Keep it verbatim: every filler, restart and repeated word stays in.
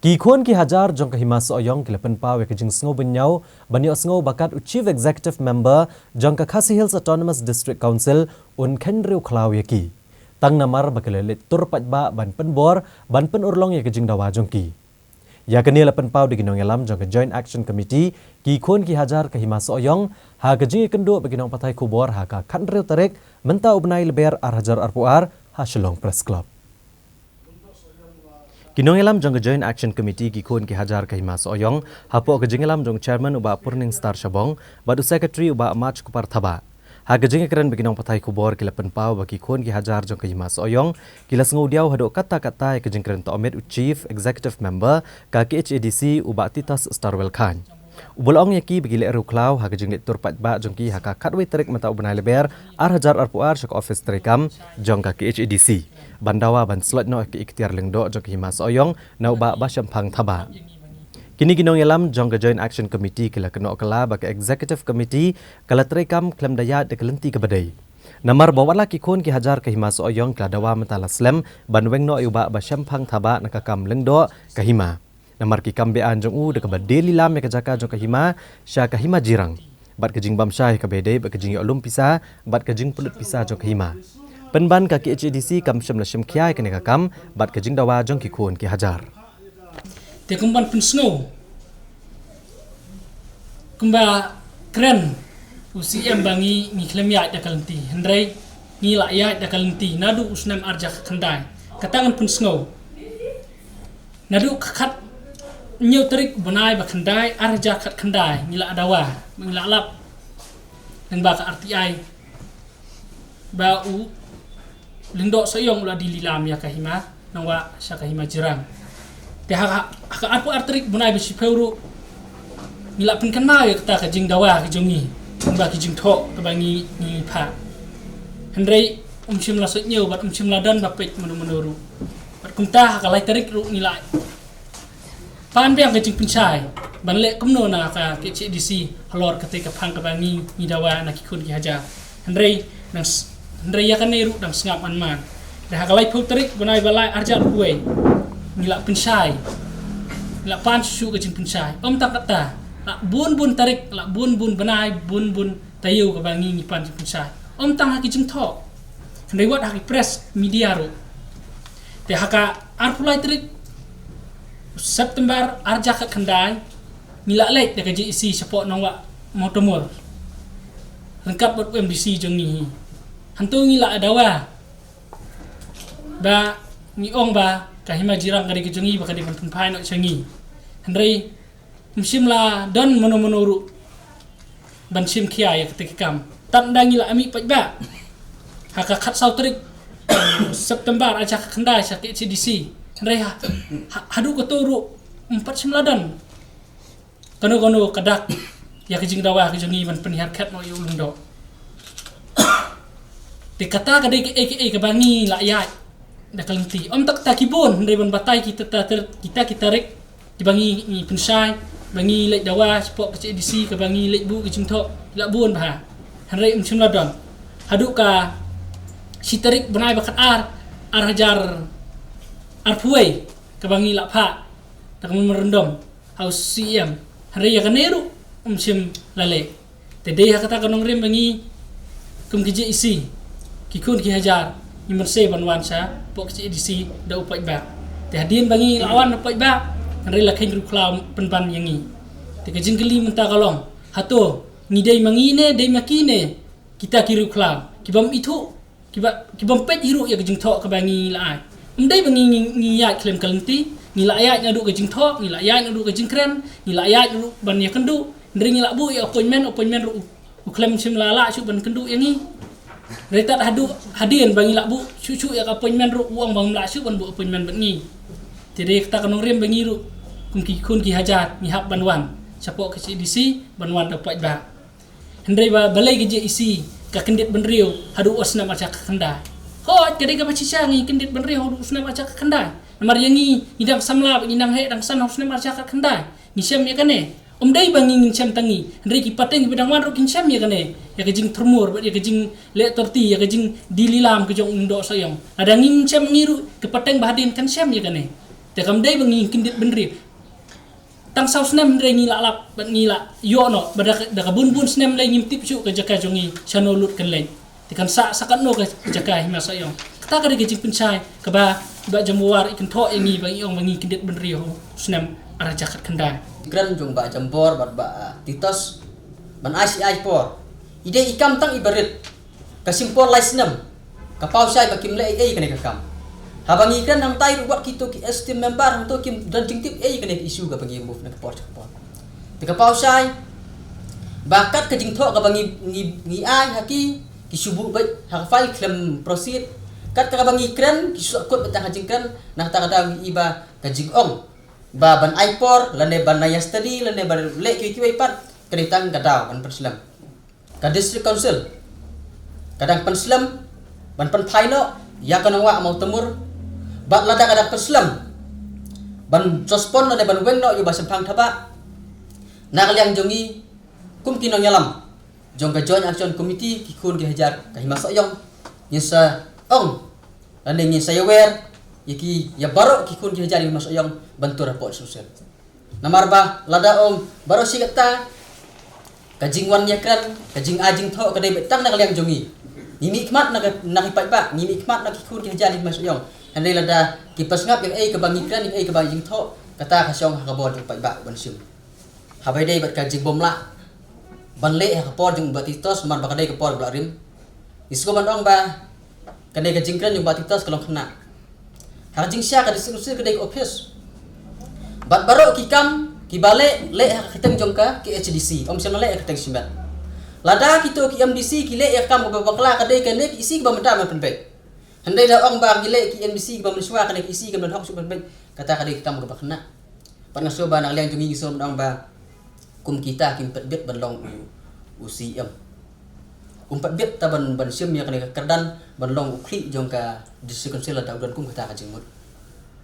Ki khun ki hajar jong ka Hima Sohiong ki la pynpaw ïa ka jingsngew bynñiaw ban ïohsngew ba kat u Chief Executive Member jong ka Khasi Hills Autonomous District Council un kheiñ riewkhlaw ïa ki, tang namar ba ki la leit tur paidbah ban pynbor, ban pynurlong ïa ka jingdawa jong ki. Ïa kane la pynpaw da ki nongïalam jong ka Joint Action Committee ki khun ki hajar ka Hima Sohiong ha ka jingïakynduh bad ki nongpathai khubor ha ka khathynriew tarik mynta u bnai Lber ar hajar arphew ar ha Shillong Press Club. Ki nongïalam jong ka Joint Action Committee ki khun ki hajar ka Hima Sohiong, hapoh ka jingïalam jong u Chairman u Bah Purning Star Shabong bad u Secretary u Bah Maj Kupar Thabah, ha ka jingïakren bad ki nongpathai khubor ki la pynpaw ba ki khun ki hajar jong ka Hima Sohiong ki la sngewdiaw haduh katta katta ïa ka jingkren tohmit u Chief Executive Member ka K H A D C u Bah Titus Starwell Chyne, uba la ong ïa ki ba ki leh riewkhlaw ha ka jingleit tur paidbah jong ki ha ka khatwei tarik mynta u bnai Lber ar hajar arphew ar sha ka ophis treikam jong ka K H A D C ban dawa ban slot noh ïa ka iktiar lyngdoh jong ka Hima Sohiong na u Bah Bashemphang Thabah. Kine ki nongïalam jong ka Joint Action Committee ki la kynnoh kylla ba ka Executive Committee ka la treikam khlem da ïaid da ka lynti kaba dei, namar ba wat la ki khun ki hajar ka Hima Sohiong ki la dawa mynta la slem ban weng noh ïa u Bah Bashemphang Thabah na ka kam lyngdoh ka hima, namar ki kam be-aiñ jong u da kaba die lilam ïa ka jaka jong ka hima sha ka hima jirang, bad ka jingbam shai ha kaba ïadei bad ka jingïoh lum pisa bad ka jingpynlut pisa jong ka hima. Pynban ka K H A D C kam shym la shim khia ïa kane ka kam bad ka jingdawa jong ki khun ki hajar. Te kumban pynsngew, kumba kren u C M ba ngi, ngi khlem ïaid da ka lynti, hynrei ngi la ïaid da ka lynti naduh u snem ar hajar khatkhyndai. Kata ngan pynsngew. Naduh ka khathynñiew tarik bnai ba khyndai ar hajar khatkhyndai ngi la dawa, ngi la lap lyngba ka R T I ba u Lyngdoh Sohiong u la die lilam ïa ka hima Nongwah sha ka hima jirang. Te ha ka, ha ka arphew ar tarik bnai ba shiphew ruh ngi la pynkynmaw ïa kata ka jingdawa ka jong ngi, ba ki jingthoh kaba ngi, ngi phah. Hynrei um shym la sngewthuh bad um shym la don ba peit mano mano ruh. Bad kumta ha ka lai tarik ruh ngi la pan biang ka jingpynshai ban leh kumno na ka K H A D C halor kata ka phang kaba ngi, ngi dawa na ki khun ki hajar. Hynrei nang s-, hynrei ïa kane ruh dang sngap man man. Te ha ka laiphew tarik bnai ba lai ar hajar arphew wei ngi la pynshai, ngi la pan shuh shuh ka jingpynshai. Ym tang kata, la bun bun tarik, la bun bun bnai, bun bun taïew kaba ngi, ngi pan jingpynshai. Ym tang ha ki jingthoh, hynrei wat ha ki press media ruh. Te ha ka arphew lai tarik September ar hajar khatkhyndai ngi la leit da ka J A C shapoh Nongwah Mawtamur ryngkat bad u M D C jong ngi hi. Hangto ngi la dawa ba ngi ong ba ka hima jirang ka dei ka jong ngi, ba ka dei ban pynphai noh sha ngi. Hynrei um shym la don mano mano ruh ban shim khia ïa kata ka kam. Tang da ngi la mih paidbah ha ka khatsaw tarik September ar hajar khatkhyndai sha K H A D C. Hynrei ha, ha, haduh kato ruh um pat shym la don kano kano ka dak ïa ka jingdawa ka jong ngi ban pynhiar khet noh ïa u Lyngdoh. Te kata ka dei kaei kaei kaba ngi la ïaid da ka lynti. Ym tang kata, ki bun, hynrei ban batai kita, ta, ta, kita ki tarik kiba ngi, ngi pynshai, ba ngi leit dawa shapoh ka K H A D C, kaba ngi leit buh ki jingthoh, la bun bha. Hynrei um shym la don. Haduh ka shi tarik bnai ba khatar ar hajar arphew wei kaba ngi la phah da ka memorandum ha u C M. Hynrei ïa kane ruh um shym la leh. Te dei ha kata ka nongrim ba ngi kum ki J A C, ki khun ki hajar, ngi mynsiem ban wan shapoh ka K H A D C da u paidbah. Te hadien ba ngi la wan da u paidbah, hynrei la kheiñ riewkhlaw pynban ïa ngi. Te ka jingkylli mynta ka long, hato ngi dei ma ngi ne, dei ma ki ne, kita ki riewkhlaw kibym ithuh, kiba, kibym peit hi ruh ïa ka jingthoh kaba ngi la ai. Ym dei ba ngi, ngi, ngi ïaid khlem ka lynti, ngi la ïaid naduh ka jingthoh, ngi la ïaid naduh ka jingkren, ngi la ïaid naduh ban ïakynduh, hynrei ngi la buh ïa appointment, appointment ruh u khlem shym la lah shuh ban kynduh ïa ngi. Hynrei tad haduh hadien ba ngi la buh shuh shuh ïa ka appointment ruh u ong ba ngim lah shuh ban buh appointment bad ngi. Te dei kata ka nongrim ba ngi ruh kum ki khun ki hajar ngi hap ban wan shapoh ka K H A D C ban wan da u paidbah. Hynrei ba balei ka J A C ka kyndit bynriew haduh u snem ar hajar khatkhyndai? Hooid, ka dei kaba shisha ngi kyndit bynriew haduh u snem ar hajar khatkhyndai. Namar ïa ngi, ngi dang samla bad ngi nang heh dang san ha u snem ar hajar khatkhyndai. Ngi shem ïa kane. Ym dei ba ngi ngin shem tang ngi, hynrei ki pateng kiba dang wan ruh kin shem ïa kane. Ïa ka jingthurmur bad ïa ka jingleh torti, ïa ka jingdie lilam ka jong u Lyngdoh Sohiong. Lada ngi ngin shem ngi ruh, ka pateng ba hadien kan shem ïa kane. Te kam dei ba ngi kyndit bynriew. Tang saw snem hynrei ngi la lap bad ngi la ïoh noh ba da ka, da ka bun bun snem lei ngim tip shuh ka jaka jong ngi shano lut kan leit. Te kan sah sa katno ka jaka Hima Sohiong. Kata ka dei ka jingpynshai kaba Bah Jambor i kynthoh ïa ngi ba ngi ong ba ngi kyndit bynriew ha u snem ar hajar khatkhyndai. Kren jong Bah Jambor bad Bah, ah, Titos ban ai shi ai por. I dei i kam tang iba rit. Ka shim por lai snem. Ka paw shai ba kim leh ei ei kane ka kam. Haba ngi kren hangtai ruh wat kito ki esteemed member hangto kim don jingtip ei kane ka issue kaba ngi move na ka por sha ka por. Te ka paw shai ba kat ka jingthoh kaba ngi, ngi, ngi ai ha ki, ki shu buh beit ha ka file khlem proceed. Kat kaba ngi kren ki shu kut beit tang ha jingkren. Na kata ka daw ngi i ba ka jingong ba ban ai por lane ban ïa study lane ban leh kiwei kiwei pat ka dei tang ka daw ban pynslem. Ka District Council ka dang pynslem ban pynphai noh ïa ka nongwah Mawtamur. Bad lada ka dang pynslem ban suspend lane ban weng noh ïa u Bah Shemphang Thabah, na ka liang jong ngi kum ki nongïalam jong ka Joint Action Committee, ki khun ki hajar ka Hima Sohiong, ngin sa ong lane ngin sa ïawer ïa ki, ïa baroh ki khun ki hajar Hima Sohiong ban tur hapoh District Council. Namar ba lada ong baroh shi katta ka jingwan ïakren, ka jingai jingthoh ka dei beit tang na ka liang jong ngi. Ngi mihkhmat na ka, na ki paidbah, ngi mihkhmat na ki khun ki hajar Hima Sohiong. Hynrei lada ki pynsngap ïa kaei kaba ngi kren, ïa kaei kaba ngi jingthoh, kata ka shong ha ka bor jong u paidbah ban shim. Haba ïadei bad ka jingbymlah ban leh ha ka por jong u Bah Titos, namar ba ka dei ka por ba la rim, ngi sngewbha ban ong ba kane ka jingkren jong u Bah Titos ka long khynnah. Ha ka jingshisha ka District Council ka dei ka office. Bad baroh ki kam kiba leh, leh ha ka kyrteng jong ka, ka H D C, ym shym la leh ha ka kyrteng shimet. Lada kito ki M D C ki leh ïa ka kam kaba bakla, ka dei kane ka E C kaba mynta ban pynbeit. Hynrei da ong ba ngi leh ki M D C kiba mynshuwa, kane ki E C kiba mynshuwa ban pynbeit, kata ka dei ka kam kaba khynnah. Bad nga sngewbha na ka liang jong ngi ngi sngewbha ban ong ba kum kita kim pat bit ban long u, u C M. Um pat bit ta ban, ban shim ïa kane ka kyrdan ban long u khlieh jong ka District Council lada u don kum kata ka jingmut.